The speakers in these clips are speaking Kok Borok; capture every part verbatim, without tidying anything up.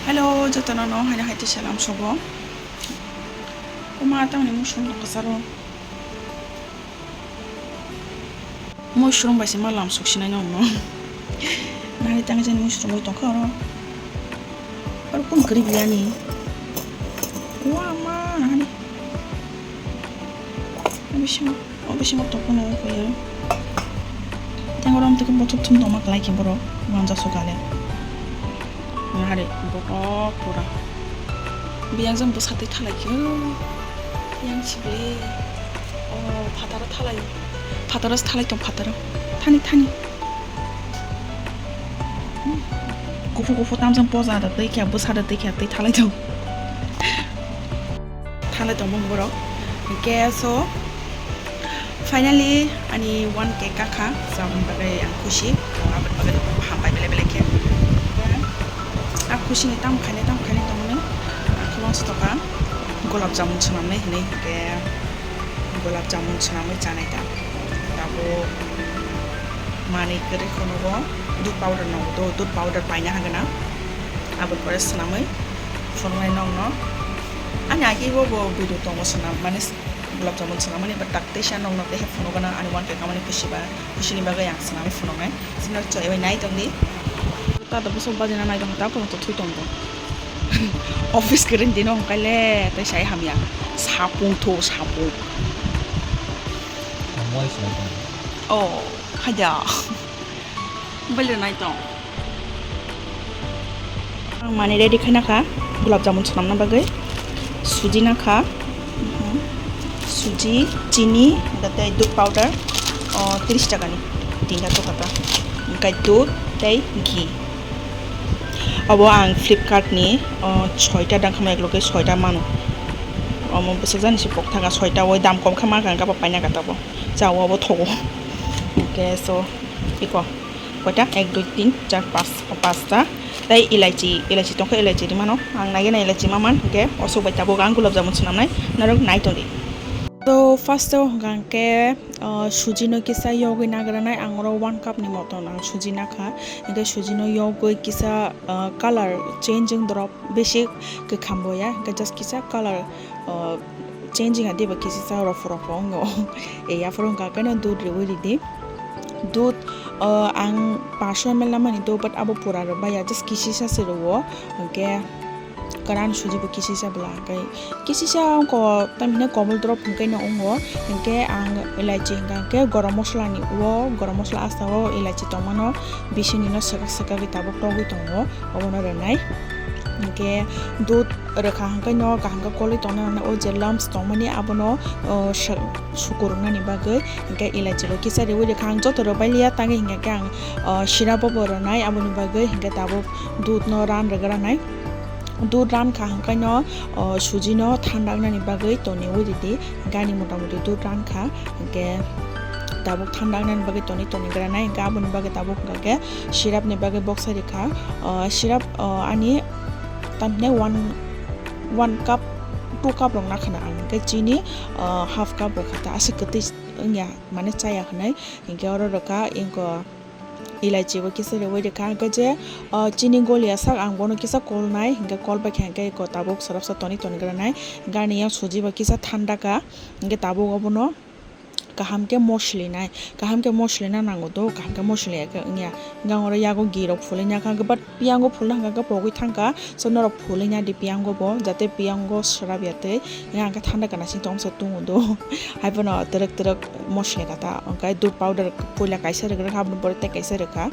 Hello, jotono no haino hai tisa lam sogo. Kuma tamni mushroom no kasaro. Mushroom bai se ma lam sok sinai no no. Nari tang jani mushroom bai tongkha oro. Oro kun kari biani. Wa ma nari. Bisingo. O bisingo tongkha no kaya. Tengoro amtwkhe bothop thum tongma kwlai khe borok, manja sokale. Hari borok pura. Biyang jang bwsa twi thalai khe. Yang sibli. O phataro thalai. Phataro thalai tong phataro. Thani thani. Kufu kufu tamjang poja da twi khe bwsa da twi khe twi thalai tong. Thanglai tongmung borok. Hingke so, finally, ani one K kakha, so, aboni bagwi ang khusi, aboni bagwi hambai belai belai khe. A khusi ni tamo khainai, tamo khainai tongmani, ang khe uansukha, gulab jamun swnamnai hinwi, hingke gulab jamun swnamwi chanai ta. Tabuk manwi kwrwi khe nugo, dudh powder nango, dudh powder paina hagana, aboni pore swnamwi phunuknai nokno. Ani agi bo bo video tongo swnam, mane gulab jamun swnamani, but tak teisa nokno tei phunukgana ani one K kamani khusiba, khusini bagwi ang swnamwi phunuknai. Sino choi bai nai tongdi. Tata bwswk bajina nai tong ta kono to thui tong tong. Office kwrwini dino hwnkhe le tei sai hamya. Sapung tho sapung. Ang wai sinai tong. Oh, haja. Bwle nai tong. Ang mani ready khaina kha gulab jamun swnamna bagwi. Suji na kha. Mhm. Suji, chini, tei dudh powder. O, tris taka ni. Tinta to kata. Hingke dudh tei ghee. Abo ang Flipkart ni, o, soita dang kha ma, ekloge soita mano. Omo bwsajani se pok thanga soita, o dam kom kha ma, ang kabo paina kata bo. Cha, o abo thogo. Hingke so, iko. Koita? Ek, dui, tin, char, pas, pasta. Tei elaichi, elaichi tongkha, elaichi rimano. Ang naiya na elaichi maman, hingke osok bai tabuk ang gulab jamun swnamnai. Norok nai tongdi. To, first o hwnkha hwnkhe, ah, suji no kisa yogwi nagranai. Ang oro one cup ni moton ang suji nakha. Hingke suji no yogwi kisa, ah, color changing drop besi kwkham boya. Hingke just kisa color, ah, changing adi ba kisa sa rofu rofu wngo. E, aphuru hwnkha hwnkhe no dudh riwi ridi. Dudh, ah, ang paanch sho M L namani dudh, but abo pura rwbaiya, just kisisa se rwo. Hwnkhe kwran suji bo kisisa bwla, hwnkhe kisisa ongko tamhine komol drop hwnkhe no wngo. Hwnkhe ang elaichi hwnkha hwnkhe gorom mosola ni o, gorom mosola asta o elaichi tongmano bisingni no swkak swkagwi tabuk togwi tongo, obono rwnai. Hwnkhe dudh rwkha hwnkhe no kaham khe kolwi tongna nangnai, o je lumps tongmani abono, o, sa-, sukurungnani bagwi. Hwnkhe elaichi bo kisa riwi rwkha, ang joto rwbailiya, tangwi hwnkhe ang, o, sirap bo rwnai, aboni bagwi hwnkhe tabuk dudh no ran rwgranai. Dudh rankha hwnkhe no, o, suji no thandagnani bagwi toniwi ridi. Hwnkhe ani mota moti dudh rankha, hwnkhe tabuk thandagnani bagwi toni toni granai, hwnkhe aboni bagwi tabuk hwnkha khe sirap ni bagwi boksa rikha. O, sirap, o, ani tamhinai one, one cup, two cup rok nakhana ang, hwnkhe chini, o, half cup rwkha ta, aswk kwtwi wngya, mane chaya hwnwi, hwnkhe oro rwkha, inko elaichi bo kisa riwi rwkha, hwnkhe je, o, chini goliya sak ang bono kisa kolnai, hwnkhe kol bai khe hwnkhe iko tabuk swrapsa toni toni granai, hwnkhe ani yang suji bo kisa thanda kha, hwnkhe tabuk obono kaham khe moslinai, kaham khe moslina nango do, kaham khe mosliya khe wngya, hwnkhe ang oro yago ghee rok phulwi nakha, hwnkhe but piyango phulna hwnkha khe pogwi thangkha, so norok phulwi nadi piyango bo, jate piyango swrap ya tei, hwnkhe ang khe thanda kana sing tongsa tungo do, haiphano twrwk twrwk mosli kata, hwnkhe dudh powder puila kaisa rwgwrwk kha, aboni pore tei kaisa rwkha.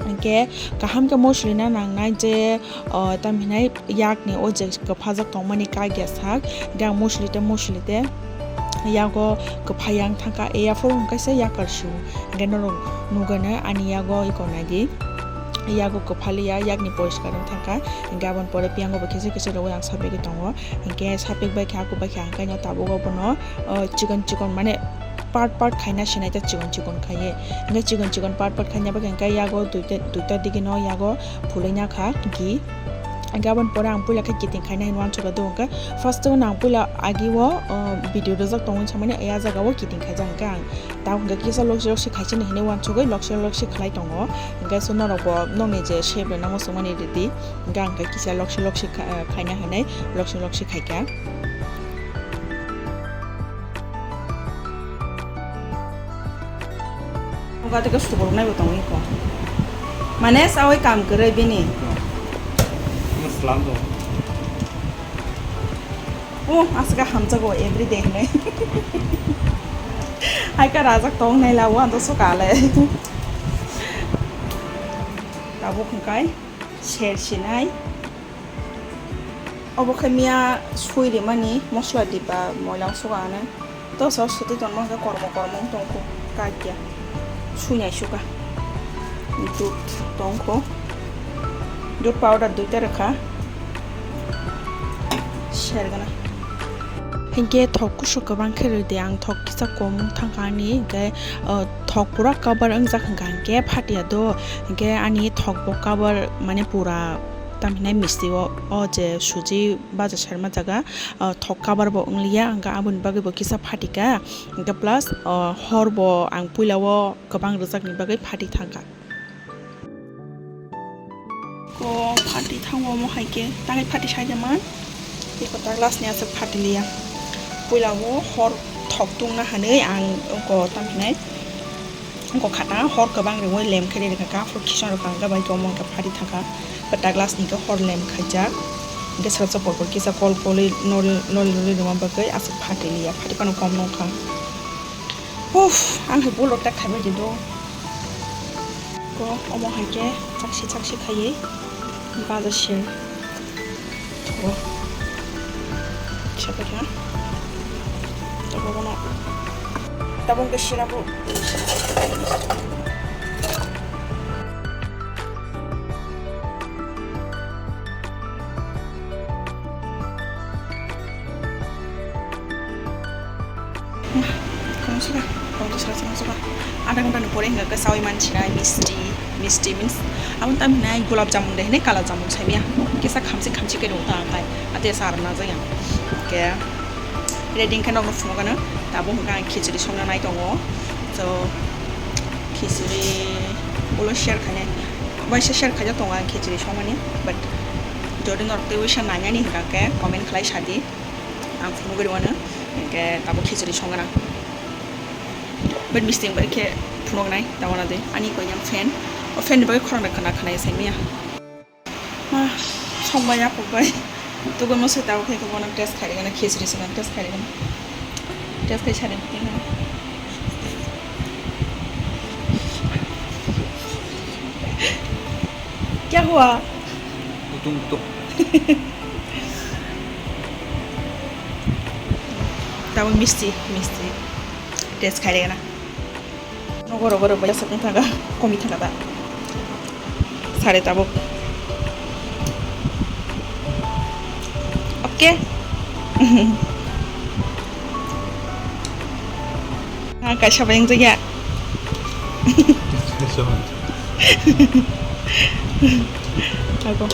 Hwnkhe kaham khe mosli na nangnai je, o, tamhinai yakni o je kwphajak tongmani kagya sak, hwnkhe ang mosli tei mosli tei yago kwphai yang thangkha, e aphuru hwnkhe se yakar su, hwnkhe norok nugano ani yago iko naidi, yago kwphaliya yakni poriskar wng thangkha, hwnkhe aboni pore piyango bo kisa kisa rwui ang sapigwi tongo, hwnkhe sapik bai khe aku bai khe ang khe tabuk obono, o, chikon chikon mane part part khaina sinai ta chikon chikon khaiwi. Hwnkhe chikon chikon part part khaina bagwi hwnkhe yago duita, duita digino yago phulwi nakha ghee. Hingke aboni pore ang puila khe kiting khaina hinwi uansukha do hingke first o ang puila agi o, o, video rwjak tongwi samani a jaga o kiting khaijak hingke ang tamo hingke kisa lokse lokse khaisani hinwi uansugwi lokse lokse khlai tongo hingke so norok bo nokni je shape rwna muchungmani rwdi hingke ang khe kisa lokse lokse kha-, khaina hinwi lokse lokse khaikha. Oga teke sukuruk nai bo tongwi ko. Mane sawi kam kwrwi bini. Slam do. Oh, aswk hamjago everyday hinwi. Hai ka rajak tong nai lawo, ando so kale. Tabuk hwnkhe ser sinai. Obo khe miya sui rimani mosla diba moila wngsuka hinwi. Toso sotwi tonma hwnkhe kormo kormo wng tongkho, kaikya. Sui naisukha. Dudh tongkho. Dudh powder duita rwkha. Sergana. Hinkhe thok kusu kwbang khe rwdi, ang thok kisa kom wng thangkha ani, hinkhe, o, thok pura cover wngjak hwnkha hinkhe phatia do, hinkhe ani thok bo cover mane pura tamhinai misti o, o je suji baja serma jaga, o, thok cover bo wngliya, hinkhe aboni bagwi bo kisa phatika, hinkhe plus, o, hor bo ang puila o kwbang rwjakni bagwi phati thangkha. Ko phatwi thango omo hai khe, tangwi phatwi sai de man. Eko ta glass ni aswk phatwi liya. Puila o hor thok tungna hinwi ang oko tam hinai. Oko khata hor kwbang rwui lem khe rwkha, aphuru kison rwkha, hwnkhe bai khe omo hwnkhe phatwi thangkha. Kwta glass ni khe hor lem khaijak. Hwnkhe srapsa por por kisa kol kolwi nori nori rwma bagwi aswk phatwi liya, phatwi phano kom nokha. Uff, ang hai bolok tak khaibai di do. Ko omo hai khe chakse chakse khaiwi baja se. Ko. Sabai kha. Tabuk bono. Tabuk khe sira bo. Kono saka, kono saka, kono saka. Adha ghonta ni pore hingka khe sawi mansinai misti, misti means abo tam hinai gulab jamun de hinai kala jamun saimya. Kisa khamsi khamsi khe rwng ta ang tai. Ate sa rwna jaya. Ke ready khe nokno phunukgano. Tabuk hingka ang khichiri songna nai tongo. So khichiri ulo share khainai. Waisa share khaijak tongo ang khichiri songmani. But jodi norok tei waisa nainani hingka khe comment khlai sadi. Ang phunugwi rwmano, hingke tabuk khichiri songna. But misti bai khe phunugnai, tabana de. Ani koinang fan, o fan ni bagwi khorang da khna khna ya saimaya. Ma, songbai ya pokbai. Tugui mo se tabuk khe bono test khai rwgana, khichiri songna test khai rwgana. Test khai sari. Kya hua? Kutung kutung. Tabuk misti, misti. Test khai rwgana. Nogo rogo rogo ya sakung thaga, komi thaga da. Sare tabuk. Okay. Ah, kaisa bai wngjakya. Kaisa bai. Ago.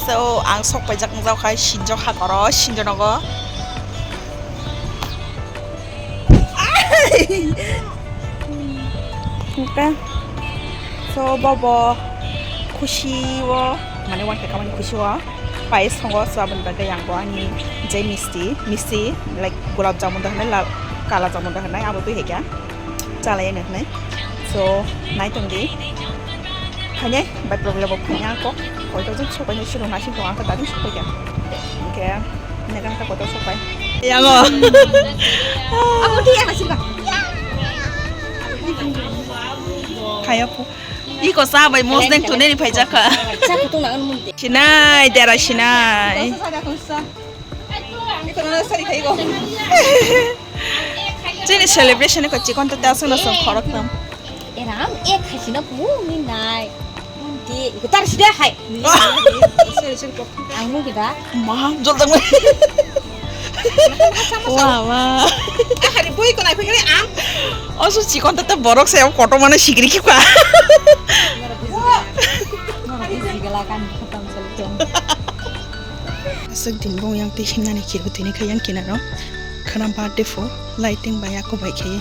So, ang sok paijak wngjak khai sinjo hakoro, sinjo nogo. Okay. So, bobo khusi o, mane, uankhe kamani khusi o payas tongo, so, aboni bagwi ang bo ani je misti, misti, like, gulab jamun da hwnwi, lal, kala jamun da hwnwi, abo twi hai kha. Chalai ani hwnwi. So, nai tong di. Phainai, bai problem bo phainai ako. Koito jin sopai ni siro nasing tong ako, daring sopai kha. Hingkhe, negan ta koito sopai. Yango. Abo di ya, sirba. Khayo po. Iko sa bai mos deng tuneni phaijakha. Sa kutung na anu mun de. Sinai, dera sinai. Sa, sa, sa, sa. Chini celebration ko chikon to ta sono son khorok tam. Eram ek hai sino pu ni nai. Di gutar sida hai. Sorry, sorry, kok. Ang mu kita. Ma, jol tang. Wah, wah. Hari boy ko nai phai ang. Oso chikon to borok se koto mane sigri ki ka. Nora busy gala kan. Aswk din bong yang tei himnani kiri tini kha yang kinaro. Khana birthday pho lighting bai ako bai khe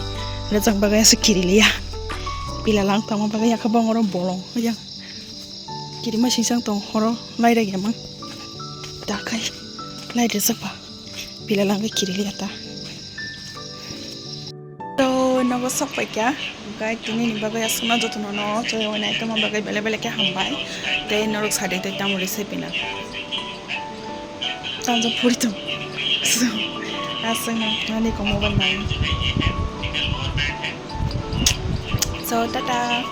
rajang bagai aswk kiri liya. Pila lang tamo bagai yakha bong oro bolong yang. Kiri ma singsang tong horo lai reg yamang. Dakai lai rejak ba. Pila lang kiri liya ta. To nogo sok pai kha, guys, tini ni bagwi aswkno jotono no chwrai wai nai tongma bagwi belai belai khe hambai. Tei norok sading tei tamo rese pina. Tanjak puri tong. So, aswkno ani ko mobile nai. So, tata.